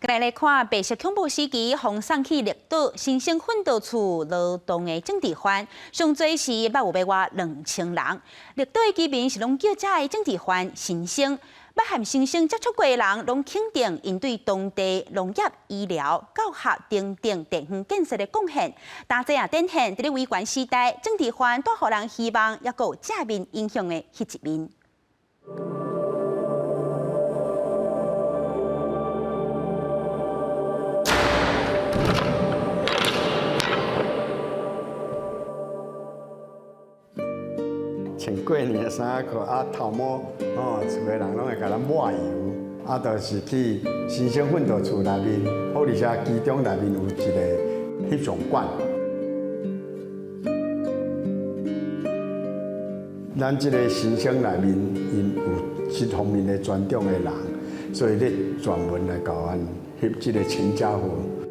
來來看白色恐怖時期，予送去綠島新生訓導處勞動的政治犯，上濟時捌有欲倚2000人。綠島的居民是攏叫這个政治犯先生，捌和先生接觸過的人，攏肯定𪜶對當地農業、醫療、教學等等地方建設的貢獻。但這也展現佇咧威權時代，政治犯帶予人希望，猶閣有正面影響的彼一面。穿過年的衫褲啊，頭毛吼，厝的人攏會共咱抹油，啊，就是去新生訓導處內面，好而且其中內面有一個翕相館。咱這个新生內面，𪜶有這方面的專長的人，所以咧專門來共阮翕這个全家福。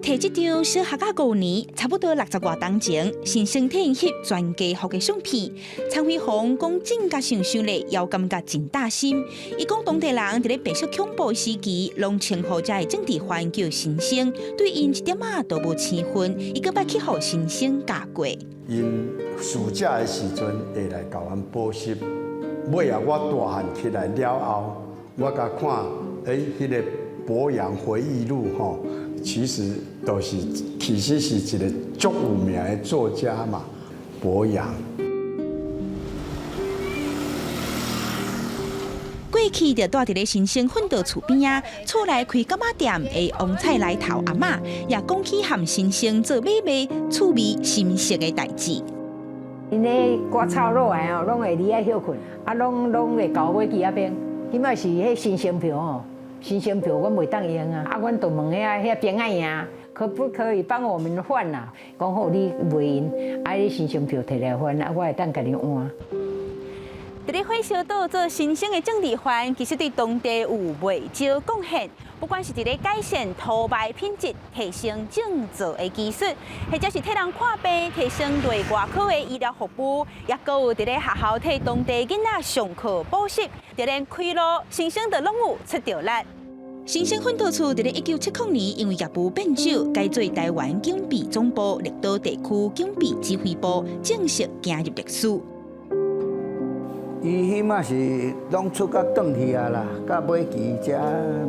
提這張小學仔五年，差不多六十外冬前，先生替𪜶翕全家福的相片。陳輝鴻講真甲想想咧，猶感覺真扎心。伊講當地人佇咧白色恐怖時期，攏稱呼這个政治犯叫先生，對𪜶一點仔都無生分。伊閣捌去予先生教過。𪜶暑假的時陣會來共阮補習，尾仔我大漢起來了後，我共看，欸，彼个柏楊回憶錄吼。其實都是，其實是一個足有名的作家嘛，柏楊。過去就蹛佇咧新生訓導處邊仔，厝內開柑仔店的王菜來頭阿嬤，也講起和先生做買賣、趣味心色的代誌。𪜶咧割草落來哦，攏會佇遐歇睏，啊，攏攏會共我買枝仔冰。彼擺是彼新生票哦。新生票阮袂當用啊，啊，阮就問遐遐兵仔爺，可不可以幫我們換啊？講好你袂用，啊，你新生票提來換，啊，我會當共你換。佇咧火燒島做新生的政治犯，其實對當地有袂少貢獻。不管是佇咧改善土麥品質、提升種植的技術，或者是替人看病、提升內外科的醫療服務，猶閣有佇咧學校替當地囡仔上課補習，就連開路、先生都攏有出著力。新生訓導處佇咧1970年，因為業務變少，改做臺灣警備總部綠島地區警備指揮部，正式行入歷史。伊彼擺是攏出甲轉去啊啦，到尾期才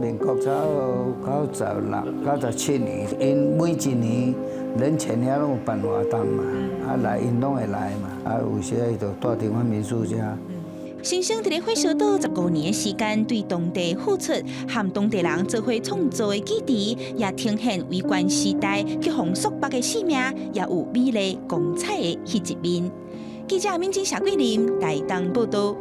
民國差不多96、97年，𪜶每一年人權遐攏有辦活動嘛，啊來𪜶攏會來嘛，啊有時伊就蹛佇阮民宿遮。先生佇咧火燒島15年的時間，對當地付出，和當地人做伙創造的基地，也呈現威權時代去予束縛的性命，也有美麗光彩的彼一面。記者敏晶、謝桂林台東報道。